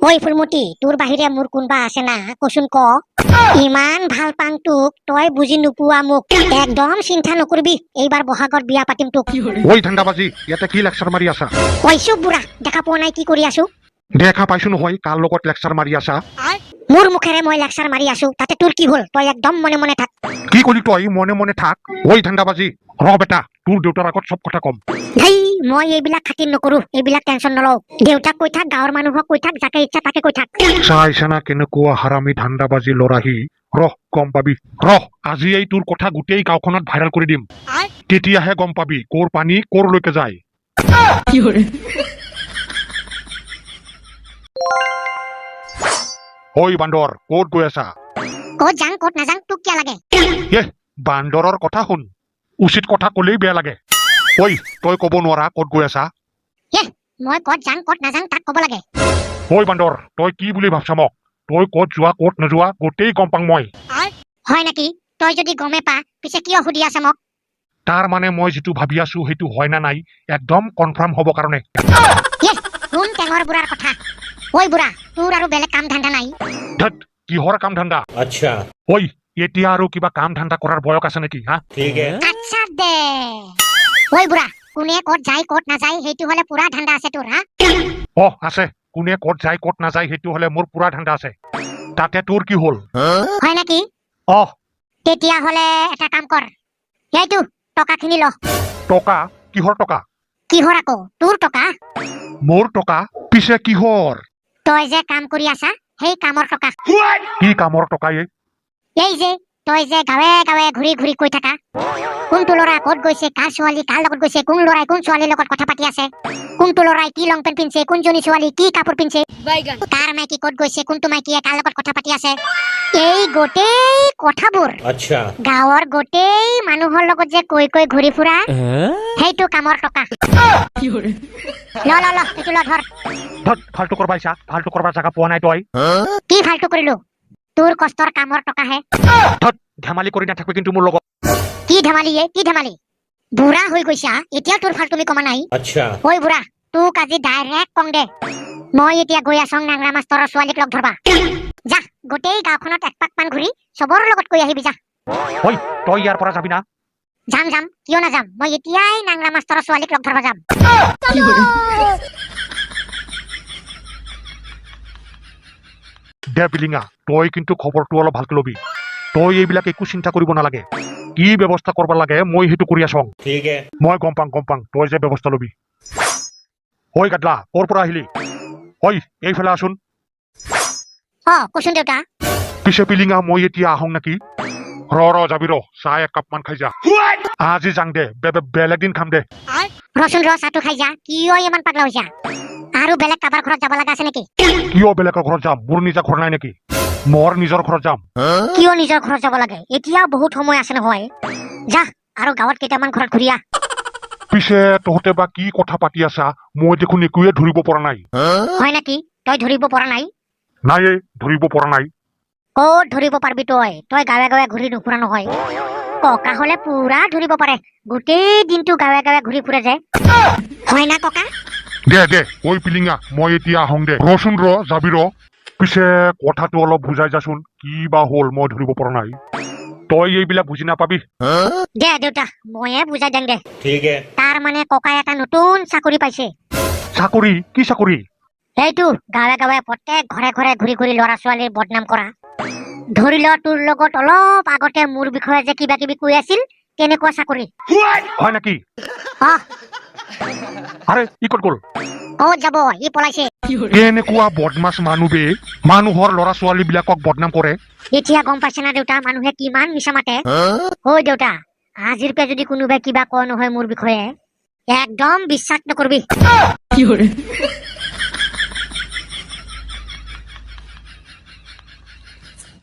ঐ ফুলমতী, তোৰ বাহিৰে মোৰ কোনোবা আছে না, কচোন ক। ইমান ভাল পাং তোক, তই বুজি নোপোৱা মোক। একদম চিন্তা নকৰিবি, এইবাৰ বহাগত বিয়া পাতিম তোক। ঐ ধান্দাবাজি, ইয়াতে কি লেকচাৰ মাৰি আছা? কৈছো বুঢ়া, দেখা পোৱা নাই কি কৰি আছো? দেখা পাইছো নহয়, কাৰ লগত লেকচাৰ মাৰি আছা? মোৰ মুখেৰে মই লেকচাৰ মাৰি আছো, তাতে তোৰ কি হ'ল? তই একদম মনে মনে থাক। কি কলি তই? মনে মনে থাক? ঐ ধান্দাবাজি, ৰ বেটা, তোৰ দেউতাৰ আগত চব কথা কম। ধেই, মই এইবিলাক খাতিৰ নকৰো, এইবিলাক টেনচন নলওঁ। দেউতাক কৈ থাক, গাঁৱৰ মানুহক কৈ থাক, যাকে ইচ্ছা তাকে কৈ থাক। চাইছা না কেনেকুৱা হাৰামি ধান্দাবাজি লৰাহি। ৰহ, গম পাবি ৰহ, আজি এই তোৰ কথা গোটেই গাঁওখনত ভাইৰেল কৰি দিম, তেতিয়াহে গম পাবি ক'ৰ পানী ক'ৰলৈকে যায়। ঐ বান্দৰ, ক'ত গৈ আছা? ক'ত যাং ক'ত নাযাং তোক কিয় লাগে? এহ, বান্দৰৰ কথা শুন, উচিত কথা ক'লেই বেয়া লাগে। ঐ, তই ক'ব নোৱাৰা ক'ত গৈ আছা? মই ক'ত যাং ক'ত নাযাং তাক ক'ব লাগে? ঐ বান্দৰ, তই কি বুলি ভাবছা মোক? তই ক'ত যোৱা ক'ত নোযোৱা গোটেই গম পাং মই। হয় নেকি? তই যদি গমে পা, পিছে কিয় সুধি আছা মোক? তাৰ মানে মই যিটো ভাবি আছো সেইটো হয় না নাই একদম কনফাৰ্ম হ'ব কাৰণে। কোন টেঙৰ বুঢ়াৰ কথা। ঐ বুঢ়া, তোৰ আৰু বেলেগ কাম ধান্দা নাই? ধত, কিহৰ কাম ধান্দা? अच्छा। ঐ, এতিয়া আৰু কিবা কাম ধান্দা কৰাৰ বয়স আছে নেকি হা? ठीक है। আচ্ছা দে। ঐ বুঢ়া, কোনে ক'ত যায় ক'ত নাযায় সেইটো হ'লে পুৰা ধান্দা আছে তোৰ, হা? অ আছে, কোনে ক'ত যায় ক'ত নাযায় সেইটো হ'লে মোৰ পুৰা ধান্দা আছে। তাতে তোৰ কি হ'ল? হয় নেকি? অ। তেতিয়াহ'লে এটা কাম কৰ, সেইটো টকাখিনি ল। টকা? কিহৰ টকা? কিহৰ আকৌ, তোৰ টকা। মোৰ টকা? পিছে কিহৰ? তই যে কাম কৰি আছা সেই কামৰ টকা। কি কামৰ টকা এই? এই যে তই যে গাঁৱে গাঁৱে ঘূৰি ঘূৰি কৈ থাকা, কোনটো ল'ৰা ক'ত গৈছে, কাৰ ছোৱালী কাৰ লগত গৈছে, কোন ল'ৰাই কোন ছোৱালীৰ লগত কথা পাতি আছে, কোনটো ল'ৰাই কি লং পেণ্ট পিন্ধছে, কোনজনী ছোৱালী কি কাপোৰ পিন্ধছে, কাৰ মাইকী ক'ত গৈছে, কোনটো মাইকীয়ে কাৰ লগত কথা পাতি আছে, এই গোটেই কথাবোৰ अच्छा। গাঁৱৰ গোটেই মানুহৰ লগত যে কৈ কৈ ঘূৰি ফুৰা, সেইটো কামৰ টকা। ল ল ল, এইটো ল ধৰ। ধত, ফাল্টু কৰবা আহিছা? ফাল্টু কৰবাৰ জাগা পোৱা নাই তই? কি ফাল্টু কৰিলো? তোৰ কষ্টৰ কামৰ টকাহে। ধত, ধেমালি কৰি নাথাকবি কিন্তু মোৰ লগত। কি ধেমালি এ, কি ধেমালি? বুঢ়া হৈ গৈছা, এতিয়াও তোৰ ফাল্টুমি কমা নাই। अच्छा। ঐ বুঢ়া, তোক আজি ডাইৰেক্ট কং দে, মই এতিয়া গৈ আছোং নাংৰা মাষ্টৰৰ ছোৱালীক লগ ধৰবা। যা, গোটেই গাঁওখনত এক পাক মান ঘূৰি চবৰ লগত কৈ আহিবি যা। ঐ, তই ইয়াৰ পৰা যাবি না? যাম যাম, কিয় নাযাম? মই এতিয়াই নাংৰা মাষ্টৰৰ ছোৱালীক লগ ধৰবা যাম। দে বিলিঙা, তই কিন্তু খবৰটো অলপ ভালকে ল'বি। তই এইবিলাক একো চিন্তা কৰিব নালাগে, কি ব্যৱস্থা কৰিব লাগে মই সেইটো কৰি আছোং। ठीक है। মই গম পাং, গম পাং তই যে ব্যৱস্থা ল'বি। ঐ গাদলা, ক'ৰ পৰা আহিলি? ঐ, এইফালে আছোন। অ কচোন দেউতা। পিছে পিলিঙা, মই এতিয়া আহোঁ নেকি? ৰ ৰ, যাবি ৰ, চাহ এক কাপমান খাই যা। আজি যাং দে, বেলেগ দিন খাম দে। ৰচোন ৰ, চাহটো খাই যা। কিয় ইমান পাগলা হৈছা? আৰু বেলেগ কাৰোবাৰ ঘৰত যাব লগা আছে নেকি? কিয় বেলেগৰ ঘৰত যাম? মোৰ নিজা ঘৰ নাই নেকি? মোৰ নিজৰ ঘৰত যাম। কিয় নিজৰ ঘৰত যাব লাগে? এতিয়া বহুত সময় আছে নহয়, যা আৰু গাঁৱত কেইটামান ঘৰত ঘূৰি আহ। পিছে তহঁতে বা কি কথা পাতি আছা, মই দেখোন একোৱে ধৰিব পৰা নাই। হয় নেকি? তই ধৰিব পৰা নাই? নাই এই, ধৰিব পৰা নাই। ক'ত ধৰিব পাৰবি তই? তই গাঁৱে গাঁৱে ঘূৰি নুফুৰা নহয়। ককা হলে পুৰা ধৰিব পাৰে, গোটেই দিনটো গাঁৱে গাঁৱে ঘূৰি ফুৰে যে, হয় না ককা? দে দে, ঐ পিলিঙা, মই এতিয়া আহোঁ দে। ৰচোন ৰ, যাবি ৰ। পিছে কথাটো অলপ বুজাই যাচোন, কি বা হ'ল মই ধৰিব পৰা নাই। তই এইবিলাক বুজি নাপাবি। দে দেউতা, ময়ে বুজাই দিম দে। ठीक है। তাৰ মানে ককাই এটা নতুন চাকৰি পাইছে। চাকৰি? কি চাকৰি? সেইটো গাঁৱে গাঁৱে প্ৰত্যেক ঘৰে ঘৰে ঘূৰি ঘূৰি ল'ৰা ছোৱালীৰ বদনাম কৰা। ধৰি ল, তোৰ লগত অলপ আগতে মোৰ বিষয়ে যে কিবা কিবি কৈ আছিল, তেনেকুৱা চাকৰি। হয় নেকি? অহ। আৰে, ই ক'ত গ'ল? ক'ত যাব, ই পলাইছে। কেনেকুৱা বদমাছ মানুহ বে, মানুহৰ ল'ৰা ছোৱালী বিলাকক বদনাম কৰে। এতিয়া গম পাইছে না দেউতা, মানুহে কিমান মিছা মাতে? ঐ দেউতা, আজিৰ পৰা যদি কোনোবাই কিবা কয় নহয় মোৰ বিষয়ে, একদম বিশ্বাস নকৰিবি।